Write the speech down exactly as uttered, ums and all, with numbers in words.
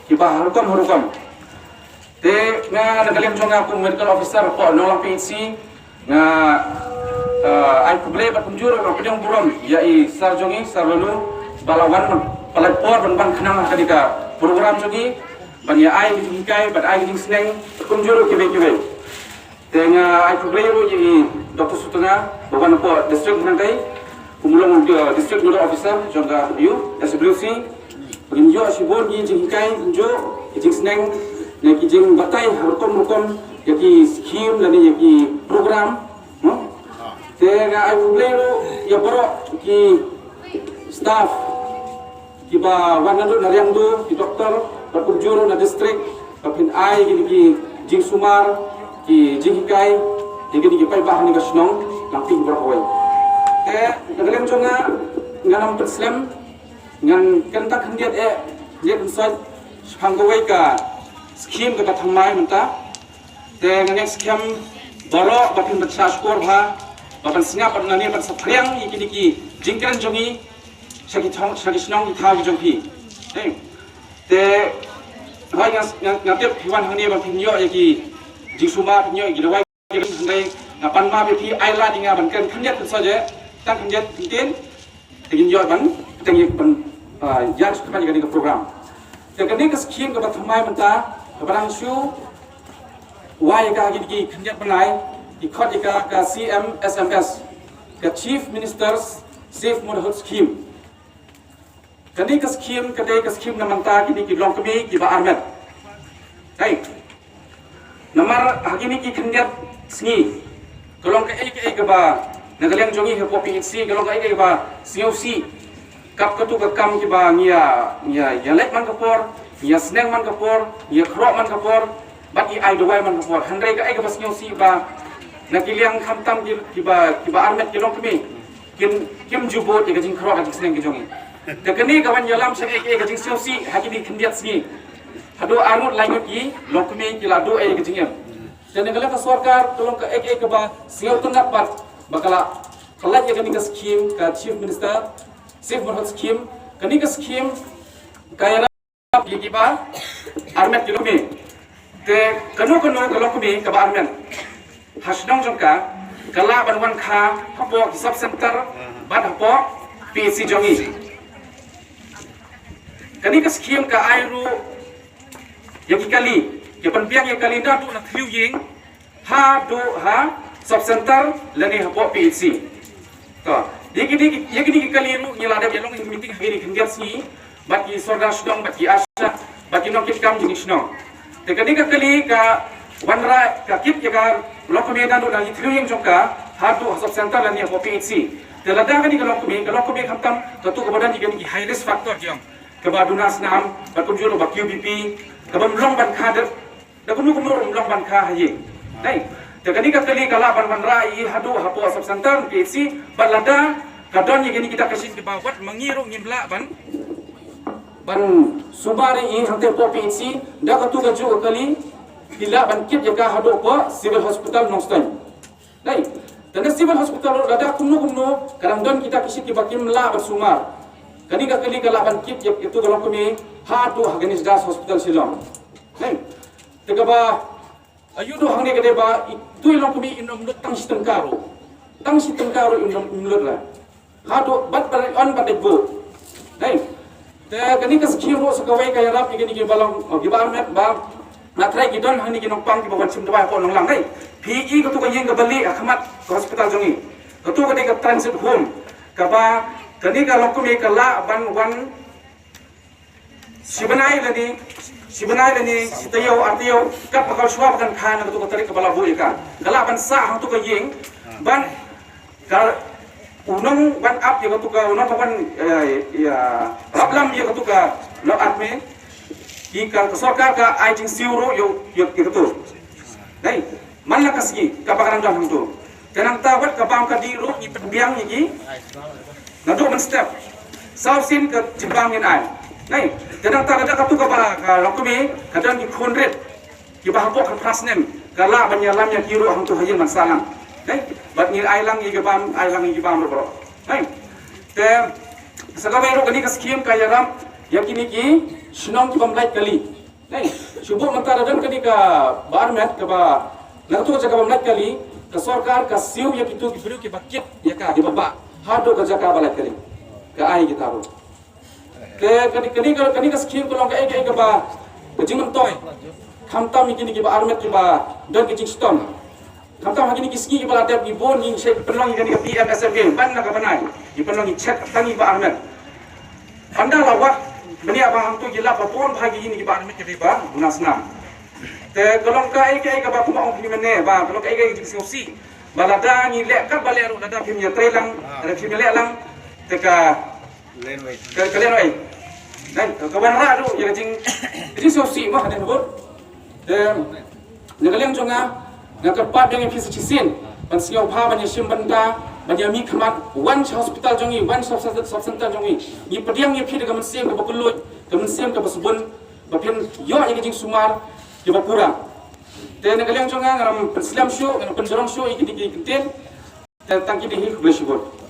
kiba ha rukom ha rukom. Te nga na ka liang jong nga kum medical officer hapoh Nonglang P H C, nga, eh, ai khublei bad kumjuh ruh, pdiang burom ïa i Sir jong ngi, Sir Lulu, ba la wan, ba la poi ban wan khnang ha kane ka program jong ngi, ban ïa ai ka jinghikai, ban ai ka jingsneng, kumjuh ruh kiwei kiwei. Te nga ai khublei ruh ïa i Doctor Sutnga, ba wan hapoh district hangtai, kum u long, eh, district nodal officer jong ka U S W C. Ngin ïoh shibun ki jinghikai, ngin ïoh ki jingsneng, ne ki jingbatai ha rukom rukom ïa ki skim lane ïa ki program, no? Te nga ai khublei ruh ïa baroh ki staff kiba wan naduh na Riangdo, ki doktor, bad kumjuh ruh na district, ba phin ai kine ki jingsumar, ki jinghikai ïa kine ki paidbah ha kane ka shnong, Langpih baroh kawei. Te na ka liang jong nga, ngan ym pynslem, ngan kren tang khyndiat eh, khyndiat pynsoit shaphang kawei ka skim kaba thymmai mynta. Te ngan ïa skhem baroh ba phin pynshah shkor bha, ba phin sngap bad ngan ïa pynsaphriang ïa kine ki jingkren jong ngi sha ki thong, sha ki shnong ki thaw ki jong phi. Te, te hoi nga, nga, nga tip phi wan hangne ba phin ïoh ïa ki jingsumar, phin ïoh ïa ki dawai, hynrei nga pan map ïa phi, ai lad ïa nga ban kren khyndiat pynsoit, tang khyndiat ktien. Te ngin ïoh ban, te ngin ban, ah, ïa shu khmat ïa kane ka program. Te kane ka skim kaba thymmai mynta, kaba dang shu wai ïa ka ha kine ki khyndiat bnai, ki khot ïa ka ka C M S M S, ka Chief Minister's Safe Motherhood Scheme. Kane ka skim ka dei ka skim na mynta kine ki longkmie kiba armet. Hei. Namar ha kine ki khyndiat sngi, ka long kaei kaei kaba, na ka liang jong ngi hapoh P H C, ka long kaei kaei kaba sngewsih. Katto katne ka kam kiba ngi ïa, ngi ïa, ïa leit man ka por, ngi ïa sneng man ka por, ngi ïa khroh man ka por, bad ngi ai dawai man ka por. Hynrei kaei kaba sngewsih ba na ki liang khamtam ki, kiba, kiba armet ki longkmie, kim, kim ju bud ïa ka jingkhroh ka jingsneng ka jong ngi. Te kane ka wan ïalam sha kaei kaei ka jingsngewsih ha kine ki khyndiat sngi. Haduh arngut laingut ki longkmie ki la duh ïa ka jingim. Te na ka liang ka sorkar ka long kaei kaei kaba sngewtynnat pat ba ka la, ka la ïa kane ka skim, ka Chief Minister Safe Motherhood Scheme. Kane ka skim ka ïarap ïa kiba armet ki longkmie. Te kano kano ka longkmie kaba armet ha shnong jong ka, ka lah ban wan kha hapoh ki sub center bad hapoh P H C jong ngi. Kane ka skim ka ai ruh ïa ki kali, ki pynbiang ïa kali naduh na thliew ïing haduh ha sub center lane hapoh P H C. To, ïa kine, ïa kine ki kali ruh ngi la dep ïa long meeting ha kine ki khyndiat sngi bad ki sordar shnong, bad ki ASHA, bad ki nongkitkam jong ki shnong. Te kane ka kali ka wanrah, ka kit ïa ka longkmie naduh na thliew ïing jong ka haduh ha sub center lane hapoh P H C. Te lada kane ka longkmie, ka longkmie khamtam katto kaba don ïa kine ki high risk factor jong, kaba duna snam, bad kumjuh ruh ba Q B P, kaba ym long ban kha da, da kumno kumno ruh ym long ban kha ha ïing. Dei, te kane ka kali ka lah ban wanrah ïa i haduh hapoh sub center P H C, bad lada ka don ïa kine kita ki shin kiba wat ma ngi ruh ngim lah ban, ban sumar ïa i hangtei hapoh P H C, da katto kajuh ka kali ki lah ban kit ïa ka haduh hapoh Civil Hospital Nongstoiñ. Dei, te na Civil Hospital ruh lada kumno kumno ka dang don kita ki shin kiba kim lah ban sumar, kane ka kali ka lah ban kit ïa itu ka longkmie haduh ha Ganesh Das Hospital Shillong. Dei, te kaba aiu duh hangne ka dei ba itu i longkmie in ym lut tang shi tyngka ruh. Tang shi tyngka ruh in ym, ym lut la. Haduh bad ba leit on bad leit buh. Dei. Te kane ka skim ruh sa kawei ka ïarap ïa kine kiba long, kiba armet ba nga trai ki don hangne ki nongpang kiba wan shim dawai hapoh Nonglang, dei. Phi i katu ka ïing kaba lieh ha khmat ka hospital jong ngi. Katu ka dei ka transit home. Kaba kane ka longkmie ka lah ban wan shi bnai lane, shi bnai lane shi taïew ar taïew, katba ka shuwa ba kan kha na katu ka tarik kaba la buh ïa ka. Ka lah ban sah hangtu ka ïing, ban ka u nongwan ap ïa katu ka, u nong ka wan, eh, ïa, ap lam ïa katu ka lok armet, ki ka, ka sorkar ka ai jingsiew ruh ïa, ïa, ïa katu. Dei, man la ka sngi kaba ka dang don hangtu. Te nangta wat ka bam ka dih ruh ngi pynbiang ïa ki naduh mynstep. Saw sien ka jingbam ngin ai. Dei, te nangta lada katu kaba ka longkmie ka don ki khun rit kiba hapoh khatphra snem, ka lah ban ïalam ïa ki ruh hangtu ha ïing ban sah lang. Dei, bad ngi ai lang ïa ki bam, ai lang ïa ki bam ruh baroh. Dei. Te sa kawei ruh kane ka skim ka ïarap ïa kine ki shnong ki bym lait kali. Nei, shu bud mynta da don kane kaba armet kaba na katu ka jaka ba mlait kali, ka sorkar ka siew ïa kitu ki briew kiba kit ïa ka kiba bah haduh ka jaka ba lait kali. Ka ai kita ruh. Te kane kane ka kane ka skim ka long kaei kaei kaba ka jingmyntoi. Khamtam ïa kine kiba armet kiba don ka jingshitom. Khamtam ha kine ki sngi kiba la dep ngi bun ngi shait pynlong ïa kane ka P M S M E ban na ka bnai. Ngi pynlong ngi check tang ïa kiba armet. Ynda la wad bniah ba hangto ngi lap ba bun bha ïa kine kiba armet kiba na snam. Te ka long kaei kaei kaba kumba ong phi mynne ba ka long kaei kaei ka jingsngewsih. Ba lada ngi leh katba leh ruh lada phim ïatrei lang, lada phim ïaleh lang. Te ka Ka ka liang ai. Dan ka wan ra tu ïa ka jing ka jingsngewsih ma hadien bud. Em, na ka liang jong nga nga kyrpad biang ïa phi sa shisien ban sngewbha ban ïashim bynta ban ïamih khmat wan sha hospital jong ngi, wan sha sub center jong ngi. Ngi pdiang ïa phi da ka mynsiem kaba kylluid, ka mynsiem kaba sbun ba phin ïoh ïa ka jingsumar kiba pura. Te na ka liang jong nga nga ram pynslem shuh, nga ram pynjrong shuh ïa kine ki kyntien. Tang kine hi, khublei shibun.